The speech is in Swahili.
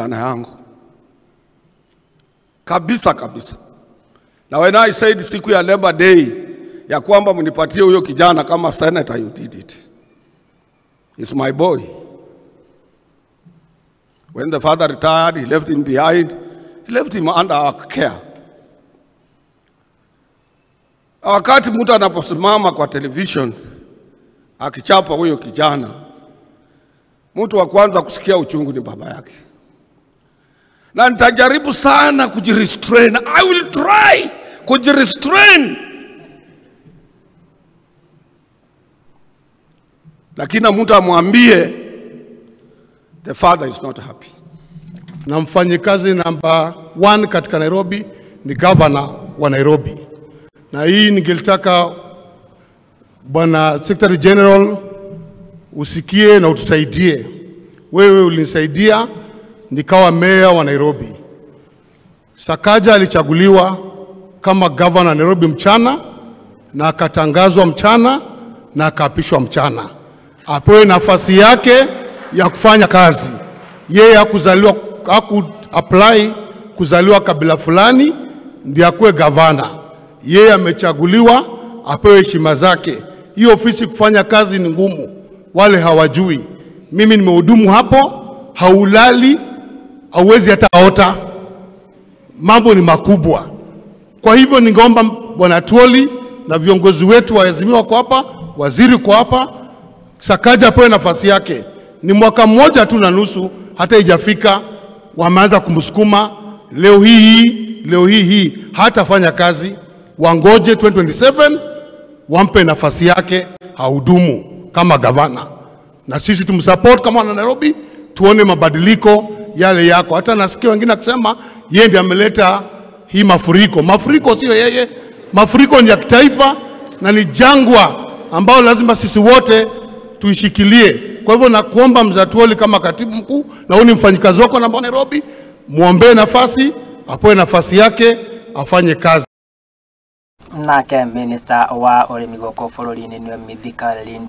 Kijana yangu. Kabisa kabisa. Na when I said siku ya Labor Day ya kwamba mnipatie huyo kijana kama senator, you did it. He's my boy. When the father retired, he left him behind. He left him under our care. Wakati mtu anaposimama kwa television akichapa huyo kijana, mtu wa kwanza kusikia uchungu ni baba yake. Na nitajaribu sana kujirestrain. I will try kujirestrain. Lakini mtu amwambie the father is not happy. Na mfanyikazi namba 1 katika Nairobi ni governor wa Nairobi. Na hii ningelitaka Bwana Secretary General usikie na utusaidie. Wewe ulinisaidia nikawa mayor wa Nairobi. Sakaja alichaguliwa kama governor Nairobi mchana, na akatangazwa mchana, na akaapishwa mchana. Apewe nafasi yake ya kufanya kazi. Yeye hakuzaliwa, haku-apply kuzaliwa kabila fulani ndiye akuwe governor. Yeye amechaguliwa, apewe heshima zake. Hiyo ofisi kufanya kazi ni ngumu, wale hawajui. Mimi nimehudumu hapo, haulali, hauwezi hata ota. Mambo ni makubwa. Kwa hivyo ningeomba Bwana Tuoli na viongozi wetu wa Azimio wako hapa, waziri kwa hapa, Sakaja apewe nafasi yake. Ni mwaka mmoja tu na nusu, hata haijafika, wameanza kumsukuma leo hii, leo hii hatafanya kazi. Wangoje 2027 wampe nafasi yake ahudumu kama gavana. Na sisi tumsupport kama wana Nairobi, tuone mabadiliko yale yako. Hata nasikia wengine akisema yeye ndiye ameleta hii mafuriko. Mafuriko sio yeye, mafuriko ni ya kitaifa na ni jangwa ambao lazima sisi wote tuishikilie. Kwa hivyo nakuomba Mzee Atwoli kama katibu mkuu, na huyu ni mfanyikazi wako na Nairobi, muombe nafasi, apewe nafasi yake, afanye kazi. Nake Minister wa ũrĩmi gũkũ bũrũri-inĩ nĩwe Mithika Linturi.